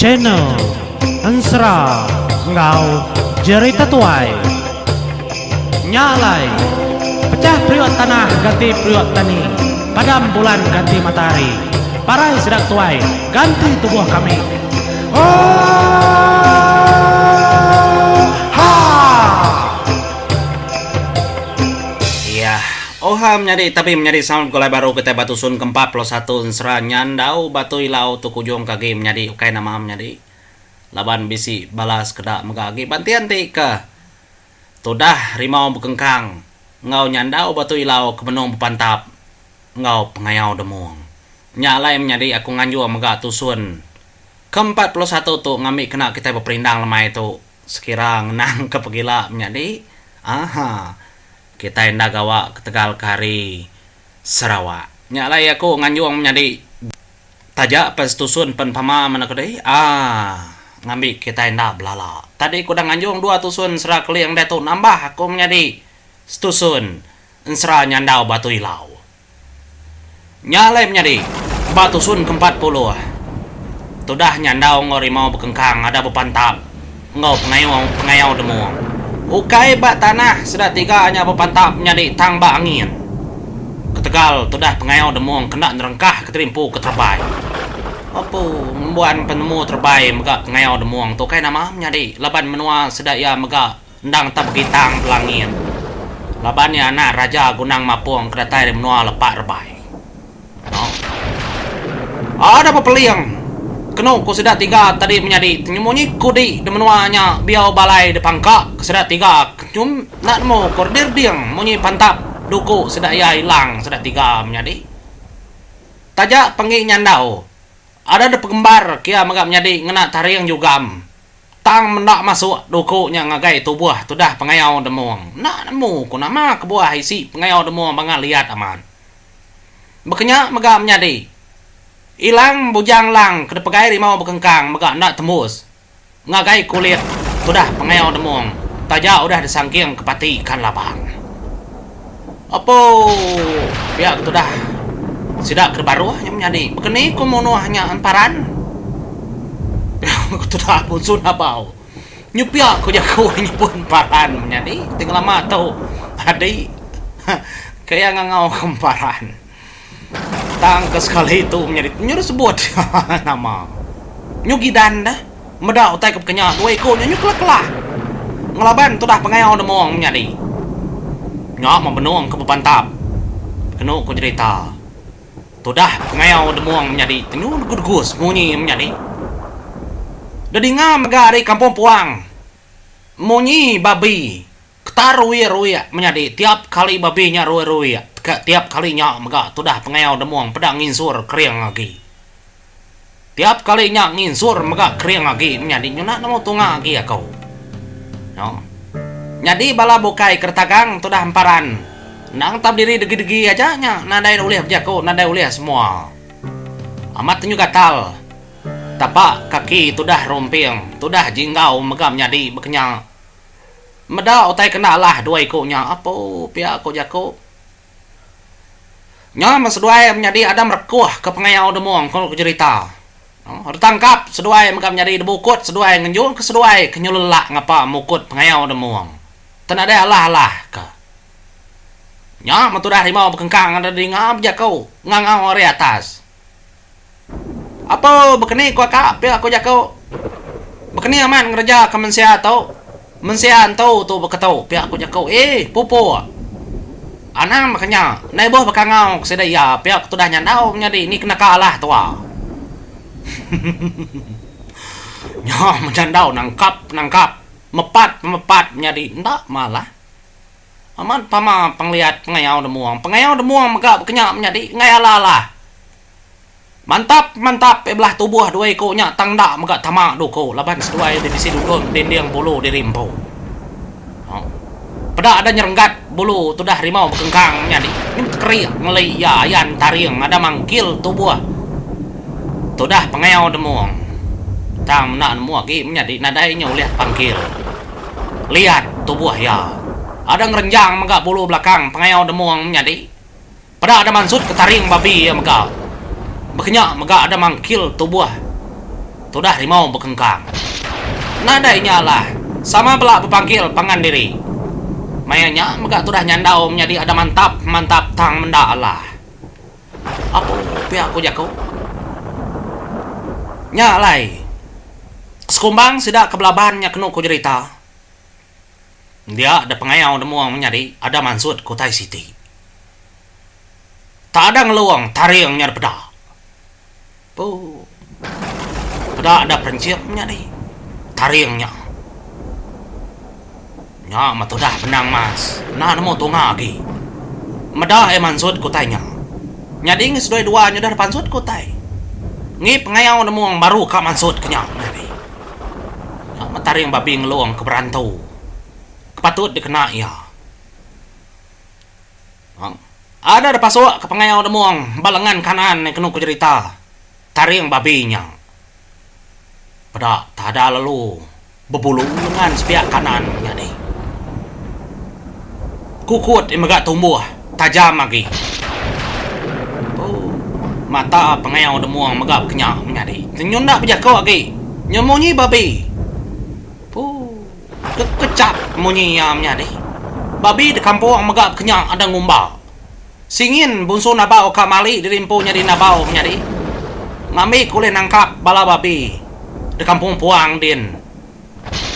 Channel Ensera enggau Jerita Tuai. Nya alai, pecah periuk tanah ganti periuk tani, padam bulan ganti matahari, parai sida tuai ganti tubuh kami. Oohaa! Iya. Oha menyadi tapi menyadi sound begulai baru kitai ba tusun ke 41 ensera nyandau batu ilau tu kujung ke agi menyadi ukai nama menyadi laban bisi bala sekeda mega agi ba enti enti ke tudah rimau bekengkang enggau nyandau batu ilau ke benung bepantap enggau pengayau demung. Nya alai menyadi aku nganjung mega tusun ke 41 tu ngambi kena kitai beperindang lemai tu sekira ngenang ke pegila menyadi aha kitai enda gawa ketegal ke hari Sarawak. Nya alai aku nganjung menyadi taja pen setusun pen pama mene ku deh aaa ngambi kitai enda belala. Tadi ku udah nganjung dua tusun sera keling diatu nambah aku menyadi setusun ensera nyandau batu ilau. Nya alai menyadi, ba tusun ke 40, tudah nyandau enggau rimau bekengkang ada bepantap enggau pengayau pengayau demung. Ukai ba tanah sida tiga nya bepantap menyadi tang ba angin. Ketegal tudah pengayau demung kena nerengkah ke terimpu ke terebai. Apu, ngembuan penemu terebai mega pengayau demung tu ukai nama menyadi laban menua sida iya mega Endang tak begitang belangit. Laban iya anak Raja Gundang Mapong ke datai ari menua Lepak Rebai. No. Ada bepeling. Kenu ku sida tiga tadi menyadi tenyemunyi kudi di menua nya biau balai dipangka ke sida tiga kenyum enda nemu ku reding-reding munyi pantap duku sida iya ilang sida tiga menyadi. Taja penggi nyandau ada dipegembar kia mega menyadi ngena taring jugam. Tang menda masuk duku nya ngagai tubuh tudah pengayau demung. Enda nemu ku nama kebuah isi pengayau demung bangat liat amat. Bekenya mega menyadi. Ilang Bujang Lang ke dipegai rimau bekengkang mega enda tembus ngagai kulit tudah pengayau demung taja udah disangking ke pati ikan labang. Apo pia ke tudah sida ke baruh nya menyadi bekeni ku munuh nya emparan. Pia ke tudah Bunsu Nabau. Nyu pia ku jaku nyebut emparan menyadi ti ngelama tu adi ke iya ngangau ke emparan. Tang ke sekali tu menyadi nyu disebut nama. Nyu gidan deh meda utai ke bekenya dua iku nya nyu kelah-kelah ngelaban tudah pengayau demung menyadi. Nya meh benung ke bepantap kenu ku jerita. Tudah pengayau demung menyadi nyu degus-degus munyi menyadi. Dedinga mega ari kampung puang munyi babi. Keta ruik-ruik menyadi tiap kali babi nya ruik-ruik teka tiap kali nya mega tudah pengayau demung peda nginsur kering agi. Tiap kali nya nginsur mega kering agi menyadi nyuna nemu tunga agi aku. No. Nyadi bala bukai ke ditagang tudah emparan endang tau bediri degi-degi aja nya nadai ulih bejaku nadai ulih semua. Amat tenyu gatal tapa kaki tudah rumping tudah jinggau mega menyadi bekenya. Meda utai kena alah dua iku nya apu pia ku jaku. Nya meh seduai menyadi Adam rekuh ke pengayau demung ku jerita. Ditangkap seduai mega menyadi dibukut seduai ngenjung ke seduai ke nyelelak ngapa mukut pengayau demung. Te nadai alah-alah ke. Nya meh tudah rimau bekengkang ada dinga bejaku ngangau ari atas. Apo bekeni ku aka pia ku jaku. Bekeni amat ngereja ke mensia tu. Mensia entu tu beketu pia ku jaku. Eeh pupuk. Anang baka nya. Enda ibuh bekangau ke sida iya pia ku tudah nyandau menyadi ni kenaka alah tua. Nya menyandau nangkap nangkap mepat mepat menyadi enda malah. Amat pama pengeliat pengayau demung. Pengayau demung mega bekenya menyadi enggai alah alah. Mantap mantap eh belah tubuh dua iku nya tang enda mega tama duku laban seduai di bisi duduk dinding bulu diri empu. Peda ada nyerenggat bulu tudah rimau bekengkang menyadi nyu betekerik ngeli iya ayan taring ada mangkil tubuh tudah pengayau demung. Tang menda nemu agi menyadi nadai nya ulih pangkil. Liat tubuh iya. Ada ngerenjang mega bulu belakang pengayau demung menyadi. Peda ada mansut ke taring babi iya mega. Bekenya mega ada mangkil tubuh tudah rimau bekengkang. Nadai nya alah, sama bela bepangkil pangan diri. Maya nya mega tudah nyandau menyadi ada mantap mantap tang menda alah. Apu pia ku jaku. Nya alai, sekumbang sida ke belaban nya kenu ku jerita. Dia da pengayau demung menyadi ada mansut ke utai siti. Tak ada ngelung taring nya da peda. Puu. Peda da perenching menyadi taring nya. Nya meh tudah benang mas enda nemu tunga agi. Meda iya mansut ke utai nya. Nyadi ngi seduai dua nya udah pansut ke utai. Ngi pengayau demung baru ka mansut ke nya menyadi. Nya meh taring babi ngelung ke berantu ke patut dikena iya. Ada da pasuk ke pengayau demung ba lengan kanan kenu ku jerita taring babi nya. Peda tada lalu bebulu lengan sepiak kanan nya dih. Kukut iya mega tumbuh tajam agi. Puu mata pengayau demung mega kenya menyadi. Nyunda bejaku agi nya munyi babi. Puu. Kekechap munyi iya menyadi. Babi di kampung mega kenya ada ngumba. Singin bunsu nabau ka mali diri empu nyadi nabau menyadi. Ngambi ke ulih nangkap bala babi di kampung puang din.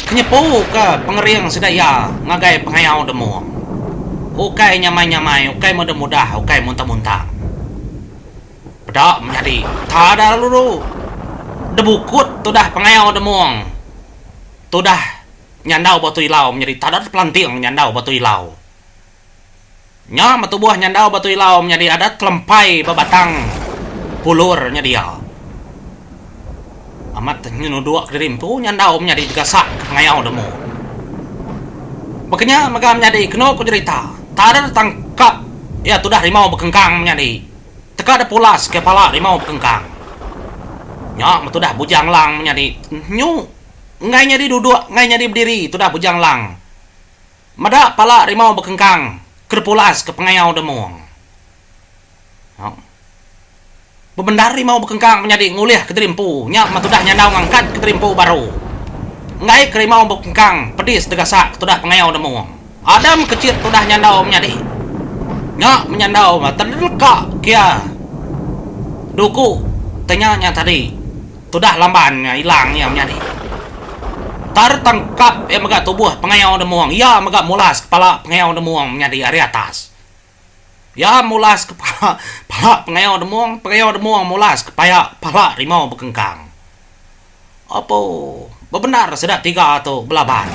Kenyepu ke pengering sida iya ngagai pengayau demung. Ukai nyamai-nyamai, ukai mudah-mudah, ukai muntang-muntang. Peda menyadi tada lalu debukut tudah pengayau demung. Tudah nyandau batu ilau menyadi tadat pelanting nyandau batu ilau. Nya meh tubuh nyandau batu ilau menyadi adat kelempai ba batang pulur nya dia. Amat nyenuduk kediri empu nyandau menyadi digasak ke pengayau demu. Baka nya mega menyadi kenu ku jerita tadat tangkap iya tudah rimau bekengkang menyadi teka da pulas ke pala rimau bekengkang. Nya meh tudah Bujang Lang menyadi nyu. Enggai nyadi duduk, enggai nyadi bediri tudah Bujang Lang. Meda pala rimau bekengkang ke depulas ke pengayau demung. Bebendar rimau bekengkang menyadi ngulih ke diri empu nya meh tudah nyandau ngangkat ke diri empu baru. Enggai ke rimau bekengkang pedis degasak ke tudah pengayau demung. Adam kechit tudah nyandau menyadi. Nya menyandau teleka kia duku tenya nya tadi. Tudah lamban nya ilang iya menyadi. Tar tangkap iya mega tubuh pengayau demung. Iya mega mulas kepala pengayau demung menyadi ari atas. Iya mulas kepala pala pengayau demung, pengayau demung mulas kepaya pala rimau bekengkang. Opo bebendar sida tiga tu belaban.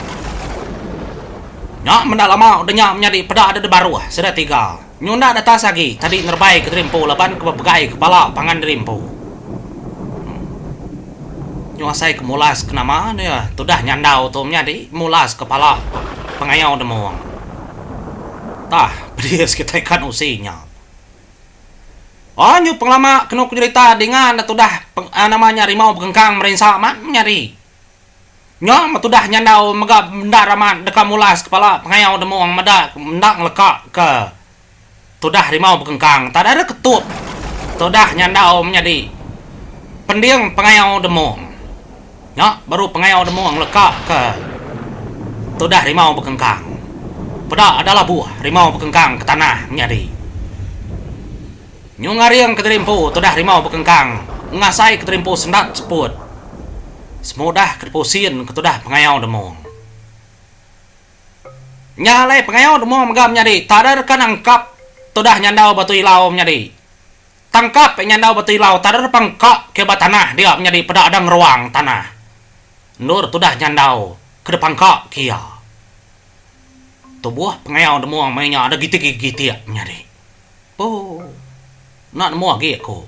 Nya menda lama udah nya menyadi peda deda baruh sida tiga. Nyunda datas agi tadi nerebai ke diri empu laban ke bepegai kepala pangan diri empu. Nyu asai ke mulas ke nama dia tudah nyandau tu menyadi mulas kepala pengayau demung. Tah pedis kitai kan usi nya. Oh nyu pengelama kenu ku jerita dinga enda tudah nama nya rimau bekengkang merinsa amat menyadi. Nya meh tudah nyandau mega bendar amat deka mulas kepala pengayau demung meda enda ngeleka ke tudah rimau bekengkang tak ada ketup tudah nyandau menyadi pending pengayau demung. Nya baru pengayau demung ngeleka ke tudah rimau bekengkang. Peda ada labuh rimau bekengkang ke tanah menyadi. Nyu ngaring ke diri empu tudah rimau bekengkang ngasai ke diri empu sendat seput. Semudah ke dipusin ke tudah pengayau demung. Nya alai pengayau demung mega menyadi tak ada deka nangkap tudah nyandau batu ilau menyadi. Tangkap nyandau batu ilau tak ada depangka ke ba tanah dia menyadi peda ada ngeruang tanah endur tudah nyandau ke depangka ke iya. Tubuh pengayau demung maya nya ada gitik-gitik menyadi. Puh. Enda nemu agi aku.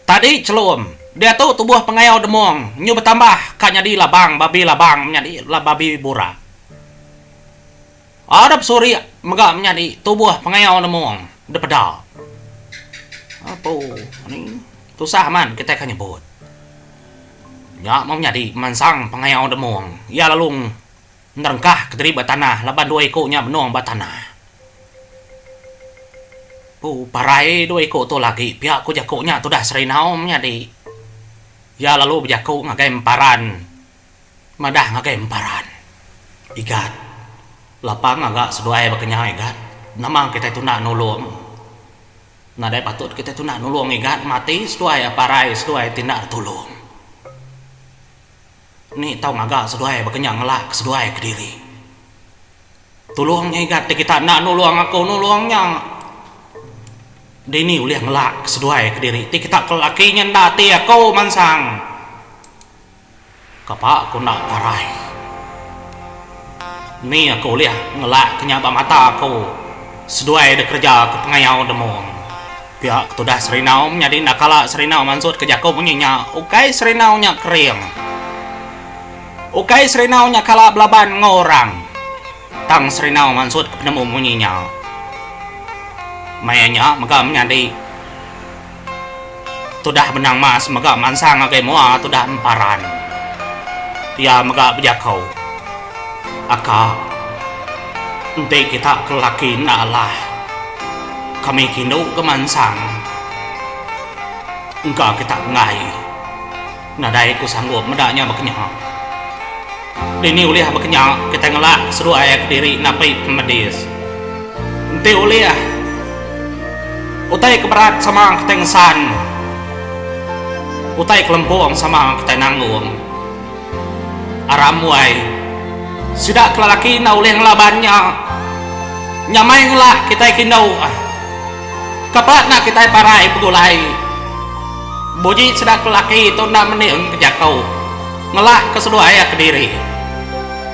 Tadi chelum, diatu tubuh pengayau demung nyu betambah ka nyadi labang babi labang menyadi babi burak. Ada besurik mega menyadi tubuh pengayau demung dipeda. Apu ni tusah amat kitai ka nyebut. Nya meh menyadi mansang pengayau demung iya lalu nerengkah kediri ba tanah laban dua iku nya benung ba tanah. Pu parai dua iku tu lagi pia ku jaku nya tudah Serinau menyadi. Iya lalu bejaku ngagai Emparan. Madah ngagai Emparan. Igat. Lapa ngaga seduai baka nya Igat. Nama kitai tunda nulung. Nadai patut kitai tunda nulung Igat mati seduai parai seduai ti enda ditulung. Ni tau ngaga seduai baka nya ngelak seduai kediri. Tulung nya igat ti kita enda nulung aku nulung nya. Dini ulih ngelak seduai kediri ti kita ke lelaki nya enda ati aku mansang. Kapa aku enda parai. Ni aku ulih ngelak ke nya ba mata aku seduai da kereja ke pengayau demung. Pia ke tudah Serinau menyadi enda kala Serinau mansut ke jaku munyi nya ukai Serinau nya kering. Ukai Serinau nya kala belaban enggau orang. Tang Serinau mansut ke penemu munyi nya. Maya nya mega menyadi tudah Benang Mas mega mansang ngagai mua tudah Emparan. Iya mega bejaku, Aka, enti kita ke lelaki enda alah, kami ke indu ke mansang. Engka kita enggai. Nadai ku sanggup meda nya bekenya. Dini ulih bekenya kitai ngelak seduai kediri napi pemedis. Enti ulih, utai ke berat sama kitai ngesan, utai ke lempung sama kitai nanggung. Aram wai, sida ke lelaki enda ulih ngelaban nya. Nyamai ngelak kitai ke indu. Kapa enda kitai parai begulai. Buji sida ke lelaki tu enda mending ke jaku ngelak ke seduai iya kediri.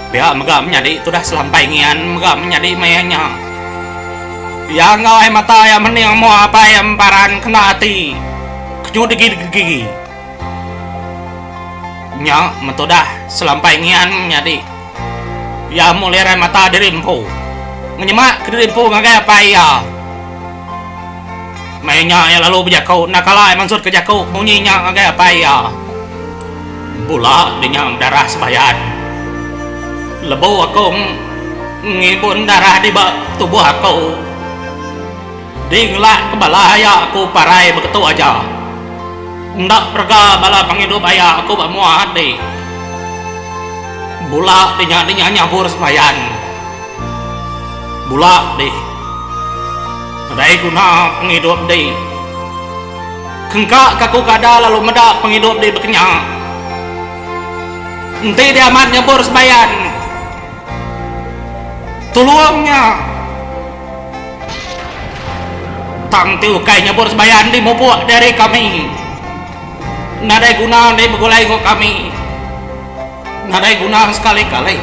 Pia mega menyadi tudah selampai ngian mega menyadi maya nya. Iya enggau ai mata iya mending mua apai iya emparan kena ati kenyu degi-degi. Nya metudah selampai ngian menyadi. Iya mulir ai mata diri empu. Ngenyemak ke diri empu ngagai apai iya. Maya nya iya lalu bejaku enda kala iya mansutka jaku ke munyi nya ngagai apai iya. Bula dinya bedarah sebayan. Lebu aku ngibun darah di ba tubuh aku. Di ngelak ke bala aya aku parai beketu aja. Enda berega bala pengidup aya aku ba mua ati. Bula di nya dinya nyabur sembayan. Bula di. Nadai guna pengidup di. Kengka ke aku kada lalu meda pengidup di bekenya. Enti di amat nyabur sembayan. Tulung nya. Tang ti ukai nyebut sebayan di mupuk dari kami. Nadai guna enti begulai enggau kami. Nadai guna sekali-kali.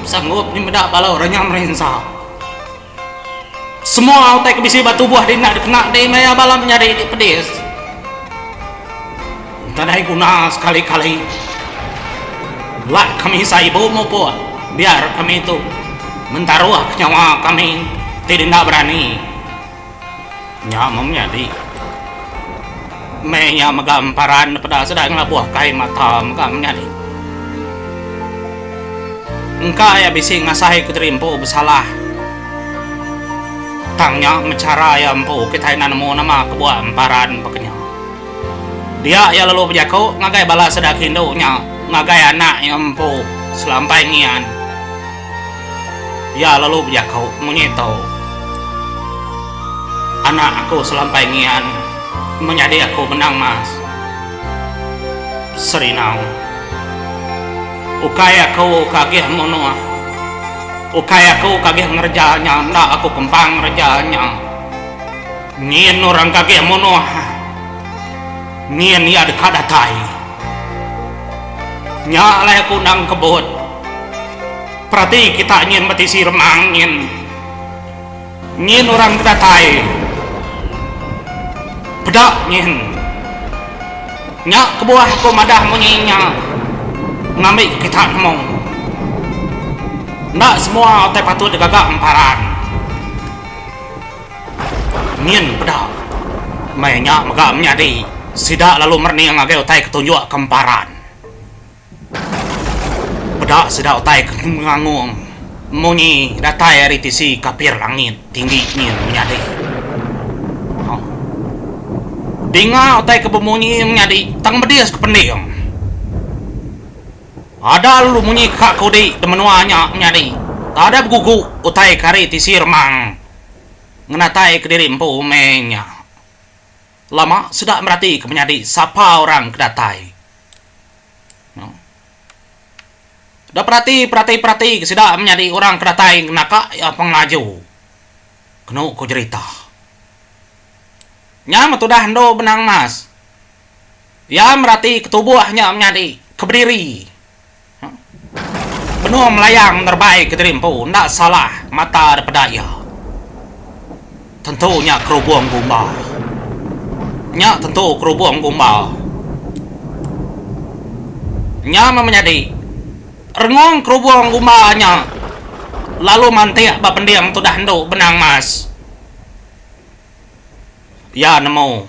Sanggup nyemeda bala orang nya merinsa. Semua utai ke bisi ba tubuh di enda dikena di maya bala menyadi ti pedis. Nadai guna sekali-kali. Lak kami saibu mupuk biar kami tu mentaruh ke nyawa kami ti enda berani. Nya meh menyadi. Meh iya mega emparan peda sida ngelabuh kai mata mega menyadi. Engka iya bisi ngasai kediri empu besalah. Tang nya meh chara iya empu kitai enda nemu nama kebuah emparan baka nya. Dia iya lalu bejaku ngagai bala sida ke indu nya ngagai anak iya empu selampai ngian. Iya lalu bejaku munyi tu, Anak aku selampai ngian menyadi aku benang mas. Serinau. Ukai aku ke agih munuh. Ukai aku ke agih ngereja nya enda aku kempang ngereja nya. Nyin orang ke agih munuh. Nyin iya deka datai. Nya alai aku endang kebut. Perati kita nyin ba tisi remang nyin. Nyin orang ke datai. Peda nyin. Nya kebuah aku madah munyi nya ngambika kita nemu. Enda semua utai patut digaga emparan. Nyin peda. Maya nya mega menyadi, sida lalu merening ngagai utai ke tunjuk ke emparan. Peda sida utai ke ngangung. Munyi datai ari tisi kapir langit tinggi nyin menyadi. Huh. Dinga utai ke bemunyi menyadi tang medis ke pending. Ada lalu munyi ka kudi de menua nya menyadi. Tada begugu utai ke ari tisi remang ngenatai kediri empu meh nya. Lama sida merati ke menyadi sapa orang ke datai. Huh. Da perati perati perati ke sida menyadi orang ke datai naka iya pengelaju kenu ku jerita. Nya meh tudah endu benang mas. Iya merati ke tubuh nya menyadi ke bediri. Benung melayang nerebai ke diri empu enda salah mata da peda iya. Tentu nya kerubung gumba. Nya tentu kerubung gumba. Nya meh menyadi. Rengung kerubung gumba nya lalu mantik ba pending tudah endu benang mas. Iya nemu.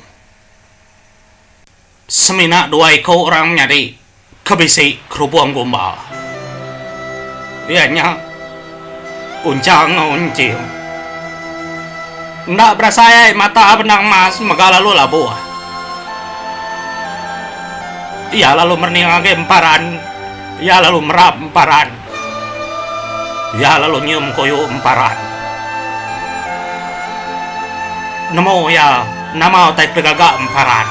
Semina dua iku orang menyadi ke bisi kerubung gumba. Iya nya Uncha enggau Unching. Enda berasai ai mata benang mas mega lalu labuh. Iya lalu merening agi emparan. Iya lalu merap emparan. Iya lalu nyium kuyu emparan. Nemu iya nama utai ke digaga emparan.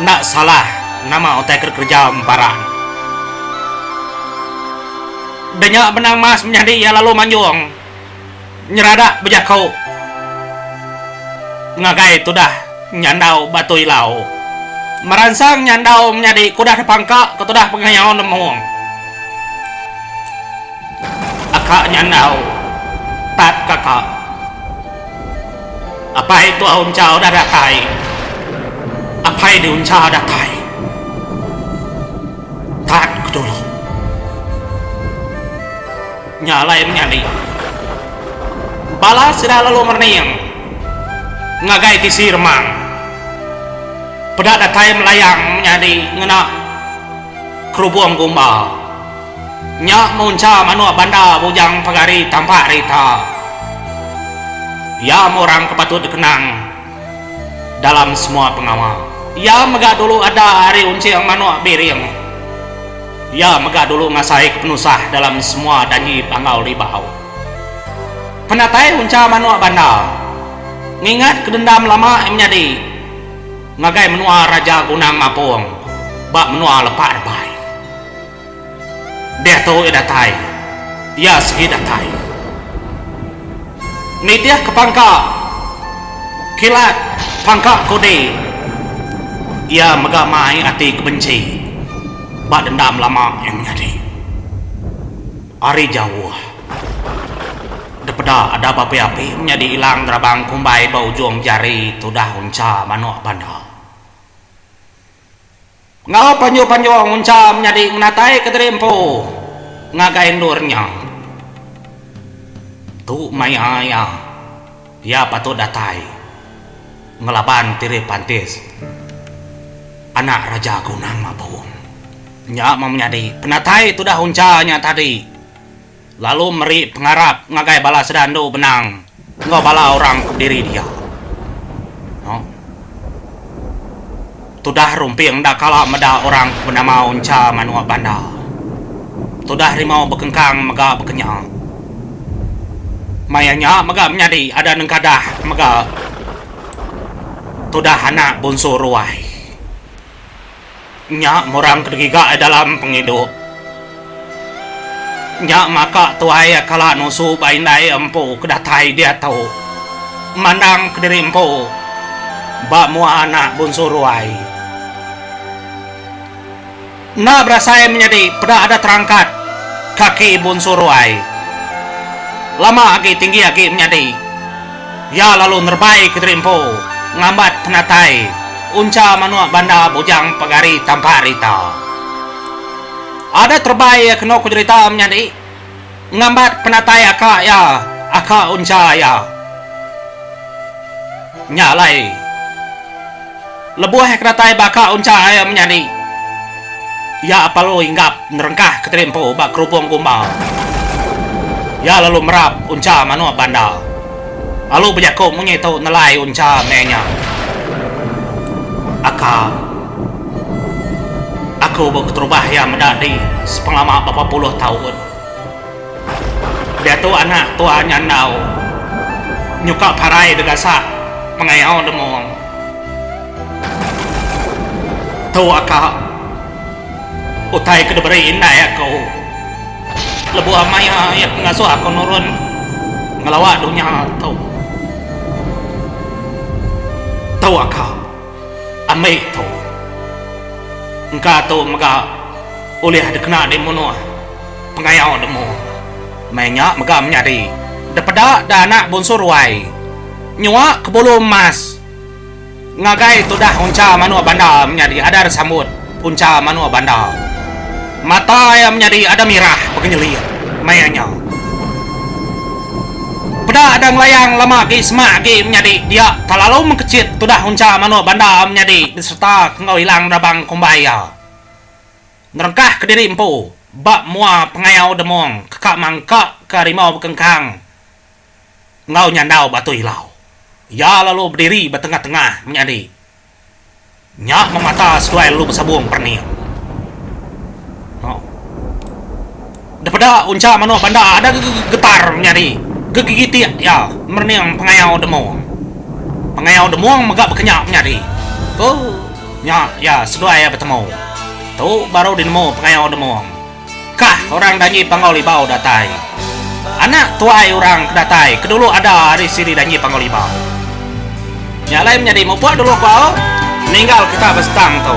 Enda salah nama utai ke dikereja emparan. Denya benang mas menyadi iya lalu manjung nyeradak bejaku ngagai tudah nyandau Batu Ilau. Meransang nyandau menyadi ke udah dipangka ke tudah pengayau Lemong. Aka nyandau tat kaka. Apai tua Uncha udah datai. Apai di Uncha datai. Tat ke dulu. Nya alai menyadi. Bala sida lalu merening ngagai tisi remang. Peda datai melayang menyadi ngena kerubung gumba. Nya muncha manuk banda bujang pegari tampak rita. Iya meh orang ke patut dikenang dalam semua pengawa. Iya mega dulu ada ari unching manuk biring. Iya mega dulu ngasaika penusah dalam semua danji Panggau Libau. Penatai uncha manuk banda ngingatka dendam lama iya menyadi ngagai menua Raja Gunang Mapong ba menua Lepak Rebai. Diatu iya datai. Iya sigi datai. Nitihka pangka kilat pangka kudi iya mega mai ati ke benchi ba dendam lama iya menyadi. Ari jauh depeda ada beapi-api menyadi ilang gerabang kumbai ba ujung jari tudah uncha manuk banda. Enggau panjung-panjung uncha menyadi ngenatai kediri empu ngagai endur nya. Tu maya iya, iya patut datai ngelaban Tiri Pantis, anak Raja Gunang Mabong. Nya meh menyadi penatai tudah uncha nya tadi. Lalu meri pengarap ngagai bala sida endu benang enggau bala orang ke bediri dia. No. Tudah Rumping enda kala meda orang ke benama Uncha manuk banda. Tudah Rimau bekengkang mega bekenya. Maya nya mega menyadi ada nengkadah mega tudah anak Bunsu Ruai. Nya murang ke digiga iya dalam pengidup. Nya maka tuai iya kala nusu ba indai iya empu ke datai diatu mandang kediri empu ba mua anak Bunsu Ruai. Enda berasai menyadi peda ada terangkat kaki Bunsu Ruai. Lama agi tinggi agi menyadi. Iya lalu nerebai kediri empu ngambat penatai uncha manuk banda bujang pegari tampak rita. Ada terebai iya kenu ku jerita menyadi ngambat penatai aka iya aka uncha iya. Nya alai lebuh iya ke datai ba aka uncha iya menyadi iya lalu inggap nerengkah kediri empu ba kerubung gumba. Iya lalu merap uncha manuk banda. Lalu bejaku munyi tu nelai uncha meh nya. Aka. Aku ba keterubah iya meda di sepengelama berapa puluh taun. Diatu anak tua nyandau nyuka parai degasak pengayau demung. Tu aka utai ke diberi indai aku lebuh maya iya ke ngasuh aku nurun ngelawa dunya tu. Tu aka. Ambi tu. Engka tu mega ulih dikena dimunuh pengayau demu. Meh nya mega menyadi depeda da anak bunsu ruai nyua ke bulu emas ngagai tudah uncha manuk banda menyadi adar sambut uncha manuk banda. Mata iya menyadi ada mirah begenyeling maya nya. Peda ada ngelayang lama agi semak agi menyadi dia telalu mengkechit tudah uncha manuk banda menyadi besereta ke enggau ilang rabang kumbai iya. Nerengkah kediri empu ba mua pengayau demong ke ka mangka ke harimau bekengkang enggau nyandau batu ilau. Iya lalu bediri ba tengah-tengah menyadi. Nya memata seduai lalu besabung perening. Depeda uncha manuk banda ada getar menyadi gegigitik iya merening pengayau demung. Pengayau demung mega bekenya menyadi. Ku nya iya seduai iya betemu. Tu baru dinemu pengayau demung. Kah orang Danji Panggau Libau datai. Anak tuai orang ke datai ke dulu ada ari siri Danji Panggau Libau. Nya alai menyadi mupuk dulu ku au ninggal kita besetang tu.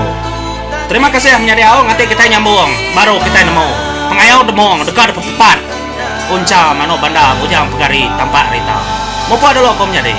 Terima kasih menyadi au nganti kitai nyambung baru kitai nemu pengayau demung deka dipepepat uncha manuk banda bujang pegari tampak rita. Mupuk dulu ku menyadi.